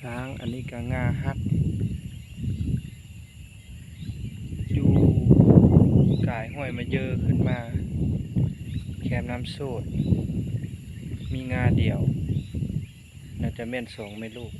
ທາງອັນນີ້ກໍງ່າຫັກ ຢູ່ກາຍຫ້ວຍມະເຢີຂຶ້ນມາ ແຄມນ້ຳໂຊດ ມີງ່າດຽວ ໜ້າຈະແມ່ນສອງແມ່ລູກ.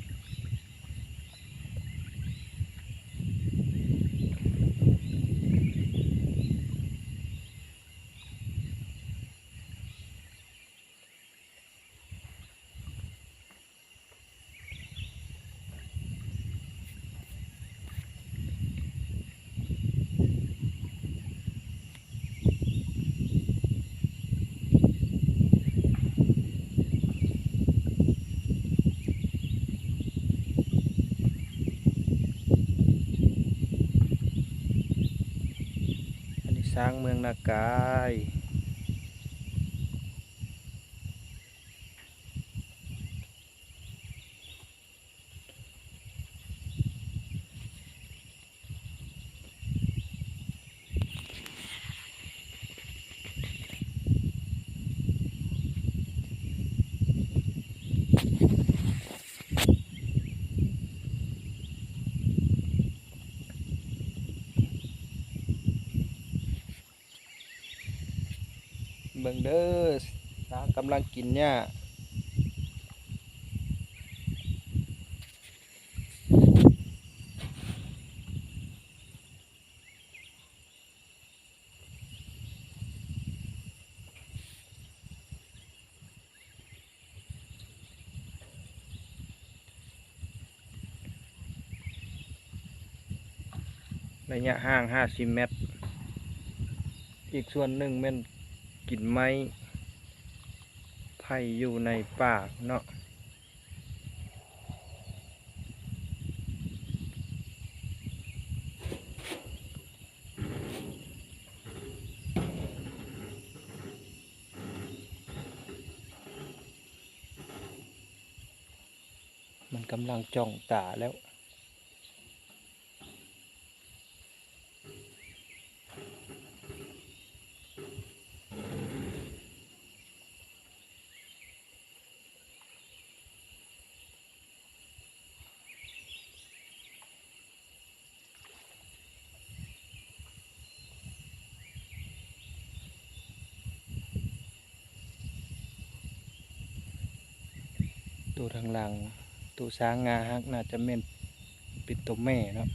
ອັນນີ້ຊ້າງເມືອງນາກາຍ. ເບິ່ງເດີ ຊ້າງກຳລັງກິນຫຍ້າ. ໄລຍະຫ່າງຫ້າສິບແມັດ, ອີກສ່ວນໜຶ່ງແມ່ນກິນໄມ້ໄຜ່ຢູ່ໃນປ່າເນາະ. ມັນກຳລັງຈ້ອງຕາແລ້ວ. ໂຕທາງຫຼັງ ໂຕຊ້າງງາຫັກ ໜ້າຈະແມ່ນເປັນໂຕແມ່ເນາະ.